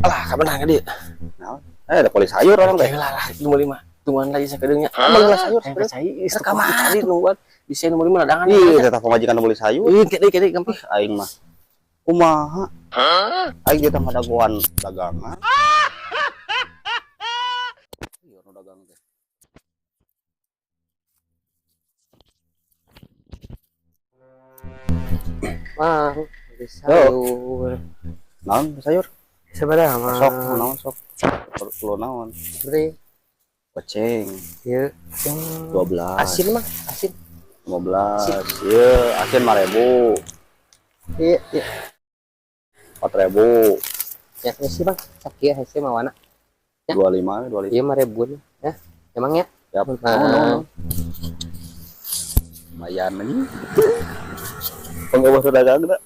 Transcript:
Alah, kabenar ka dieu? Naon? Eh, ada poli sayur orang teh. Lah lah, nomor 5. Tungguan lagi sakedeungnya. Beli sayur. Yang kacai, ka mana nungguan. Bisa nomor 5 dagangan. Ih, tetap pamajikan beli sayur. Ih, kede kede gampang. Aing mah. Kumaha? Aing kita ngadagoan dagangan. Iya, nu dagang teh. Mang, beli sayur. Naon sayur? Sabaraha, Mang? Sok, naon sok. Perlu naon? Beli. Goceng. Ieu. 12. Asin, Mang, asin. 15. Ieu asin 5.000. Iya, iya. 4.000. Ya, sih, Bang. Sakieu hese mawana. Ya. 25, 25. Ieu 5.000-an ya. Emang ya? Yap. Nah. Oh, no, no. Lumayan nih. Pengawas dagang dah.